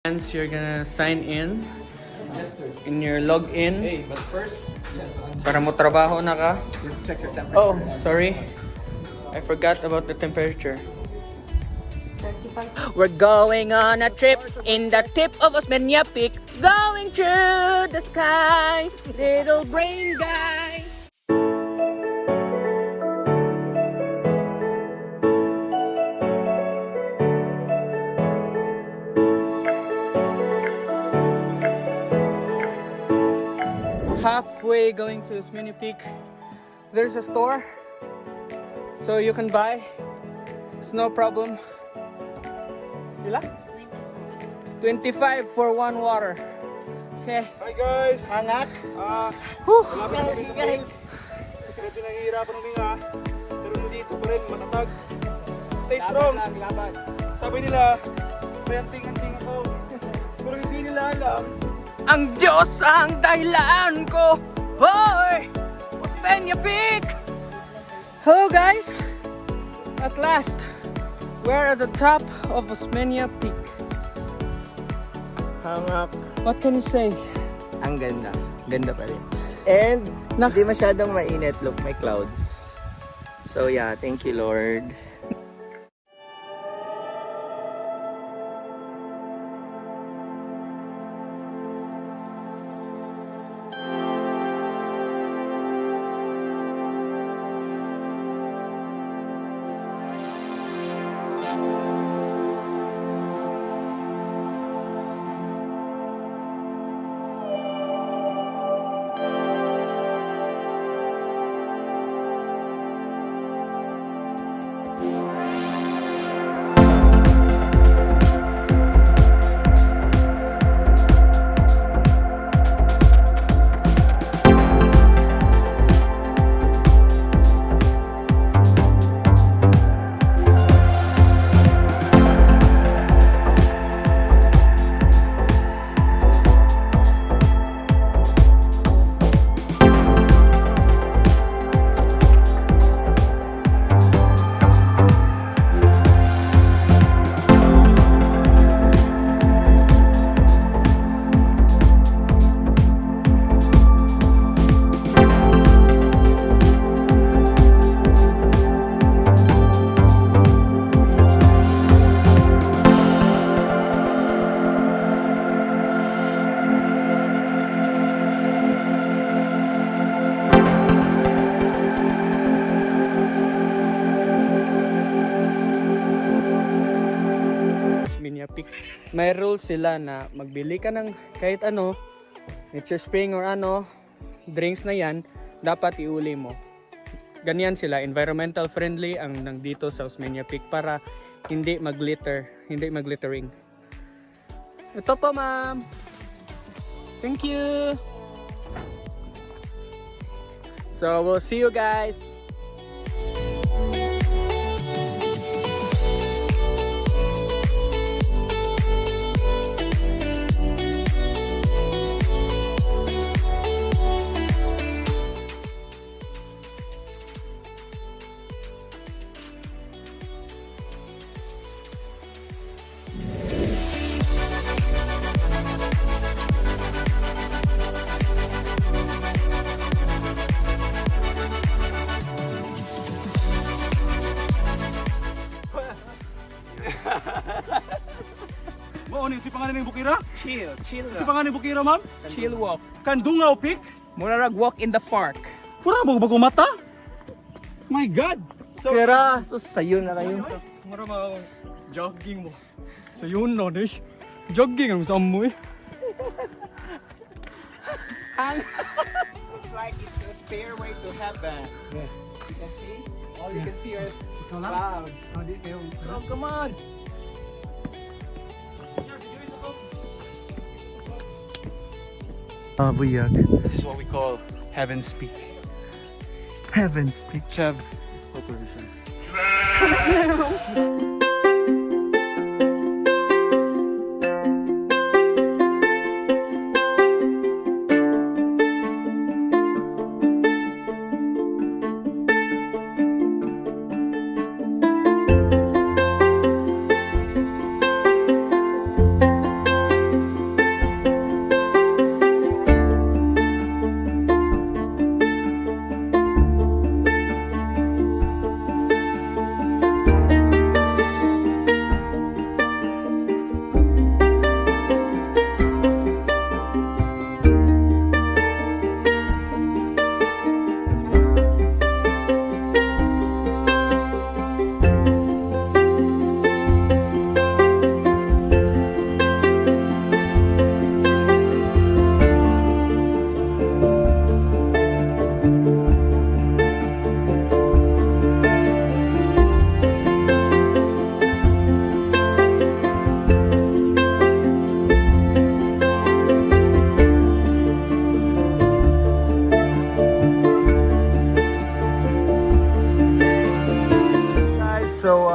Once you're gonna sign in your login Hey, but first, you have to para mo trabaho na ka. you have to check your temperature. Oh, sorry. I forgot about the temperature. 35. We're going on a trip in the tip of Osmeña Peak, going through the sky, little brain guy. Halfway going to Osmeña Peak, there's a store, so you can buy. It's no problem. Pila? 25 for one water. Okay. Hi guys! Hangak? Ah, Whew. malapit na kami sa break. Medyo nahihirapan huminga. Pero nandito pa rin, matatag. Stay strong! Laban lang, laban. Sabi nila, may anting-anting ako. Pero hindi nila alam. Ang Diyos ang dahilan ko. Hoy! Osmeña Peak! Hello guys! At last, we're at the top of Osmeña Peak. Hangak. What can you say? Ang ganda. Ganda pa rin. And hindi masyadong mainit. Look, may clouds. So yeah, thank you, Lord. Osmeña Peak. May rule sila na magbili ka ng kahit ano, nature spring or ano, drinks na yan, dapat iuli mo. Ganyan sila, environmental friendly ang nandito sa Osmeña Peak para hindi maglitter, hindi maglittering. Ito po, ma'am. Thank you. So we'll see you guys. Mao ni si pangalan ng Bukira? Chill, chill Si pangalan ng Bukira, ma'am? Chill walk. Kandungaw Peak? Murarag walk in the park. Pura mo bago mata? My God! So, Pero, sus, sayo na kayo. Mura ma jogging mo. So yun no, dish. Jogging ang sa mo eh. Looks like it's a stairway to heaven. Yeah. You can see? All you can see are clouds. Oh, come on. Ah, buyag. This is what we call Heaven's Peak. Heaven's Peak. Chev Corporation. So,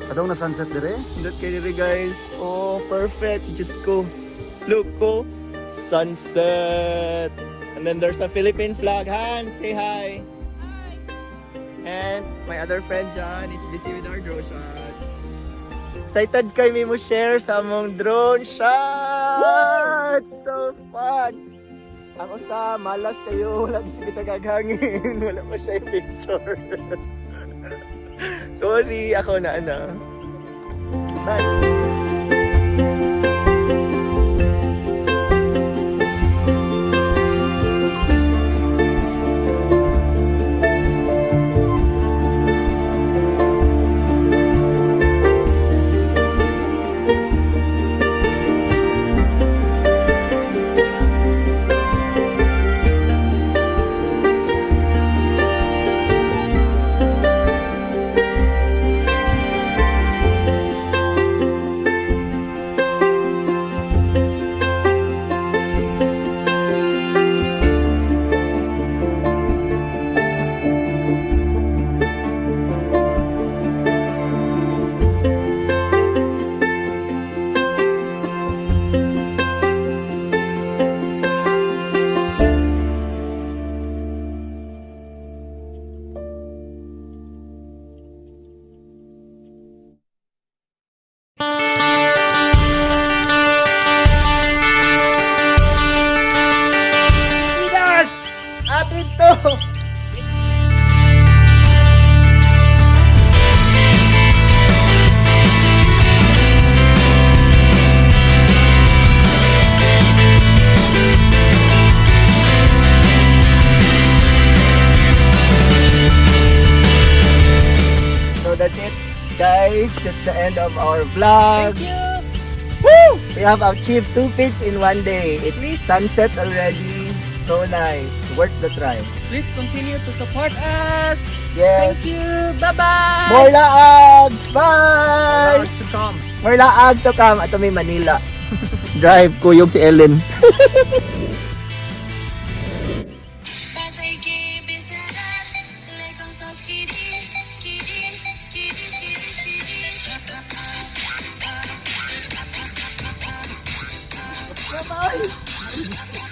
adong na sunset dire. Nindot kay diri, guys. Oh, perfect. Diyos ko. Look ko. Sunset. And then there's a Philippine flag. Han, say hi. Hi. And my other friend John is busy with our drone shot. Excited kay mi mo share sa among drone shot. So fun. Ang usa, malas kayo. Wala di siya kita gaghangin. Wala pa siya yung picture. Sorry, ako na ano. Bye. Pinas! Atin to! So that's it, guys. That's the end of our vlog. Thank you. Woo! We have achieved two peaks in one day. It's Please. sunset already. So nice. Worth the try. Please continue to support us. Yes. Thank you. Bye-bye. More laags! Bye! To come. More laags to come. Ato may Manila. Drive, kuyog si Ellen. Bye!